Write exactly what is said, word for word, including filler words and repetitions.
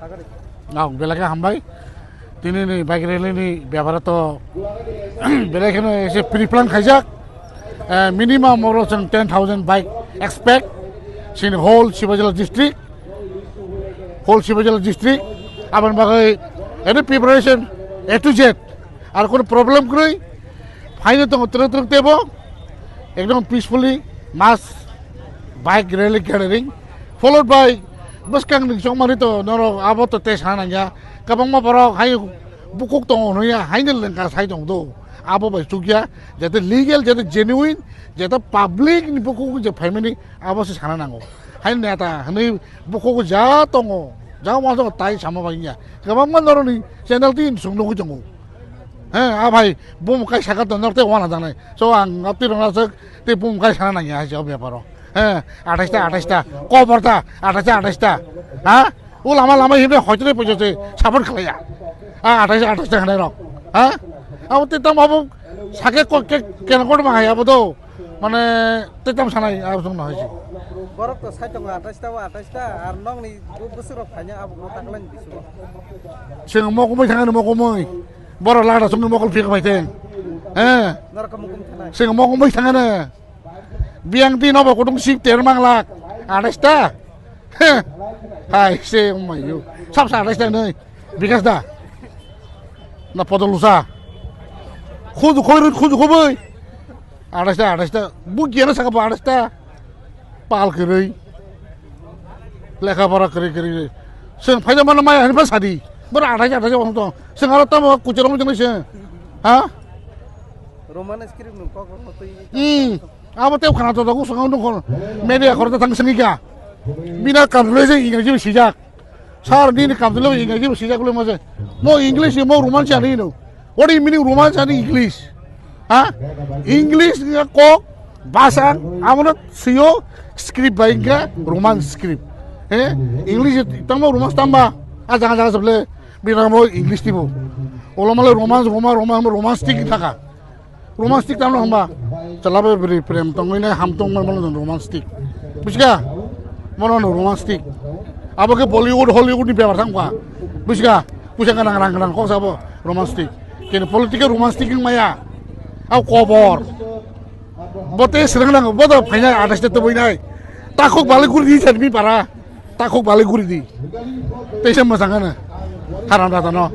Ang belai khe hambai. Tini ni bike rally ni bebara to belai kheno ese pre-plan khaijak. Eh, minimum oro chwng ten thousand bike expect. Sini whole Sibajala district. Whole Sibajala district. Aboni bagwi any preparation A to Z. Ar kono problem kwrwi. Phaino tongo twrwk twrwk tebo. Ekdom peacefully mass bike rally gathering. Followed by bwskang ni chongmani to norok abo to tei sana nangya. Kwbangma borok hai bukuk tongo hwnwi ya, haino lengka sai tong do. Abo bai chukya, jate legal, jate genuine, jate public ni bukuk je phaimani abo se sana nango. Hai neta hwnwi bukuk ja tongo, ja uansuk tai sama bai ya. Kwbangma norok ni channel tin sung nugui tongo. He, a bhai, bum kai saka to norok tei uana jangnai. So ang abo twi rwna swk tei bum kai sana nangya hai se o beparo. He, athais ta, athais ta, kobor ta, athais ta, athais ta. Ha? O lama lama himre hoitore poicha se support khlaiya. A athais, athais ta khnai rok. Ha? Abo tei tamo abo sake ko ke, kena kotor ma hai abo do. Mane tei tam sanai abo song no hai se. Borok to sai tongo athais ta, o athais ta, ar nokni bo bwswk rok phaina abo bo taklai ni bisingo. Chwng mokumui thangani mokumui. Borok lada songni mokol phika bai teng. He. Norok mukum thanai. Chwng mokumui thangani. Biyang di nobo kutung sip ter manglak. Athais ta. He. Hai se umayu. Sap sa athais ta nei. Bikas da. Na podol usa. Khudu khoi rut khudu khoboi. Athais ta, athais ta. Bu giana saka ba athais ta. Pal kwrwi. Lekha pora kwrwi kwrwi. Chwng phaida mano maya hani pa sadi. Bora athais athais wng tong. Chwng aro tamo kuchurong jwnai se. Ha? Roman script nung kok rok twi. Hmm. Abo tei khana to dagu sanga nung khon. Media khor ta thang sengika. Bina kam le je English bi sijak. Sir, nini kamchwlwi English bo swijak le mose. Mo English ni mo Roman chani no. What do you meaning Roman chani English? Ha? English ni kok basa amo no swiyo script bai ka Roman script. He? English tamo Roman tamba. A jaga jaga sable bina mo English tibo. Ola male Roman, Roman, Roman, Roman stick thaka. Romantic tamno hwnba chwla bai bwrwi prem tongwi nai ham tongmani bono romantic. Bujiga? Bono no romantic. Abo khe Bollywood, Hollywood ni bepar thang kha. Bujiga? Puisa gwnang rang gwnang kok sabo romantic. Kini political romantic wng maya. Abo kobor. Bo tei swrwng nango, bo do phainai athais ta tubui nai. Takhuk balai guri di jar mi para. Takhuk balai guri di. Teisa mwchang ano. Haram data no.